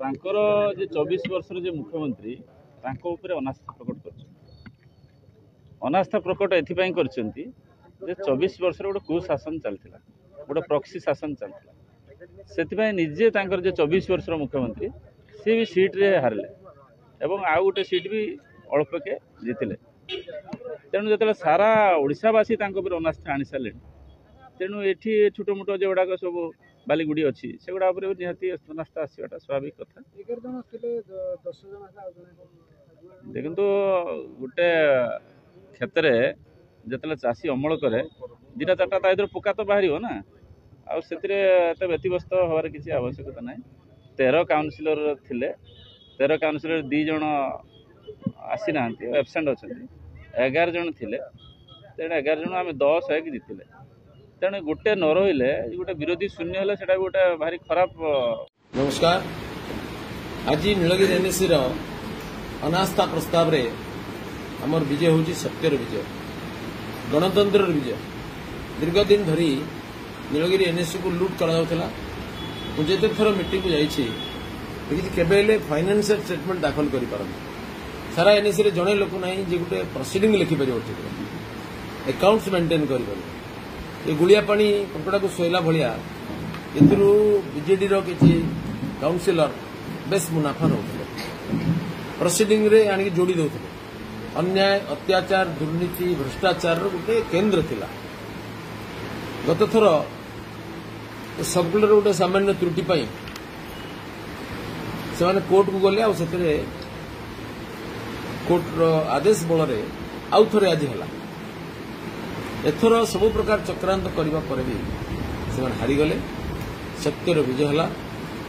ତାଙ୍କର ଯେ 24 ବର୍ଷର ଯେ ମୁଖ୍ୟମନ୍ତ୍ରୀ, ତାଙ୍କ ଉପରେ ଅନାସ୍ଥା ପ୍ରକଟ କରିଛନ୍ତି। ଅନାସ୍ଥା ପ୍ରକଟ ଏଥିପାଇଁ କରିଛନ୍ତି ଯେ 24 ବର୍ଷର ଗୋଟେ କୁଶାସନ ଚାଲିଥିଲା, ଗୋଟେ ପ୍ରକ୍ସି ଶାସନ ଚାଲିଥିଲା। ସେଥିପାଇଁ ନିଜେ ତାଙ୍କର ଯେ 24 ବର୍ଷର ମୁଖ୍ୟମନ୍ତ୍ରୀ, ସିଏ ବି ସିଟ୍ରେ ହାରିଲେ ଏବଂ ଆଉ ଗୋଟେ ସିଟ୍ ବି ଅଳ୍ପକେ ଜିତିଲେ। ତେଣୁ ଯେତେବେଳେ ସାରା ଓଡ଼ିଶାବାସୀ ତାଙ୍କ ଉପରେ ଅନାସ୍ଥା ଆଣି ସାରିଲେଣି, ତେଣୁ ଏଠି ଛୋଟ ମୋଟ ଯେଉଁଗୁଡ଼ାକ ସବୁ ବାଲିଗୁଡ଼ି ଅଛି, ସେଗୁଡ଼ା ଉପରେ ନିହାତି ଅନାସ୍ଥା ଆସିବାଟା ସ୍ୱାଭାବିକ କଥା। 11 ଜଣ ଥିଲେ, 10 ଜଣ ହେଲା, ଆଉ ଜଣେ। ଦେଖନ୍ତୁ, ଗୋଟେ କ୍ଷେତରେ ଯେତେବେଳେ ଚାଷୀ ଅମଳ କରେ, 2ଟା 4ଟା ତା ଭିତରେ ପୋକା ତ ବାହାରିବ ନା, ଆଉ ସେଥିରେ ଏତେ ବ୍ୟତିବ୍ୟସ୍ତ ହେବାର କିଛି ଆବଶ୍ୟକତା ନାହିଁ। 13 କାଉନସିଲର ଥିଲେ, 13 କାଉନସିଲର 2 ଜଣ ଆସିନାହାନ୍ତି, ଆବସେଣ୍ଟ ଅଛନ୍ତି। 11 ଜଣ ଥିଲେ, ତେଣୁ 11 ଜଣ ଆମେ 10 1 ଜିତିଲେ। ତେଣୁ ଗୋଟେ ନ ରହିଲେ, ଗୋଟେ ବିରୋଧୀ ଶୂନ୍ୟ ହେଲେ, ସେଇଟା ବି ଗୋଟେ ଭାରି ଖରାପ। ନମସ୍କାର। ଆଜି ନୀଳଗିରି ଏନ୍ଏସିର ଅନାସ୍ଥା ପ୍ରସ୍ତାବରେ ଆମର ବିଜୟ ହେଉଛି ସତ୍ୟର ବିଜୟ, ଗଣତନ୍ତ୍ରର ବିଜୟ। ଦୀର୍ଘ ଦିନ ଧରି ନୀଳଗିରି ଏନ୍ଏସିକୁ ଲୁଟ୍ କରାଯାଉଥିଲା। ମୁଁ ଯେତେ ଥର ମିଟିଂକୁ ଯାଇଛି, ଦେଖିଛି କେବେ ହେଲେ ଫାଇନାନ୍ସିଆଲ ଷ୍ଟେଟମେଣ୍ଟ ଦାଖଲ କରିପାରନ୍ତି। ସାରା ଏନ୍ଏସିରେ ଜଣେ ଲୋକ ନାହିଁ ଯେ ଗୋଟେ ପ୍ରୋସିଡିଂ ଲେଖିପାରିବ ଠିକ୍, ଆକାଉଣ୍ଟସ ମେଣ୍ଟେନ୍ କରିପାରିବ। ଏ ଗୁଳିଆ ପାଣି କଙ୍କଡ଼ାକୁ ଶୋଇଲା ଭଳିଆ ଏଥିରୁ ବିଜେଡିର କିଛି କାଉନସିଲର ବେଶ ମୁନାଫା ନେଉଥିଲେ, ପ୍ରୋସିଡିଂରେ ଆଣିକି ଯୋଡ଼ି ଦେଉଥିଲେ। ଅନ୍ୟାୟ, ଅତ୍ୟାଚାର, ଦୁର୍ନୀତି, ଭ୍ରଷ୍ଟାଚାରର ଗୋଟେ କେନ୍ଦ୍ର ଥିଲା। ଗତଥର ସବକୁଲର ଗୋଟେ ସାମାନ୍ୟ ତ୍ରୁଟି ପାଇଁ ସେମାନେ କୋର୍ଟକୁ ଗଲେ, ଆଉ ସେଥିରେ କୋର୍ଟର ଆଦେଶ ବଳରେ ଆଉ ଥରେ ଆଜି ହେଲା। ଏଥର ସବୁ ପ୍ରକାର ଚକ୍ରାନ୍ତ କରିବା ପରେ ବି ସେମାନେ ହାରିଗଲେ। ସତ୍ୟର ବିଜୟ ହେଲା।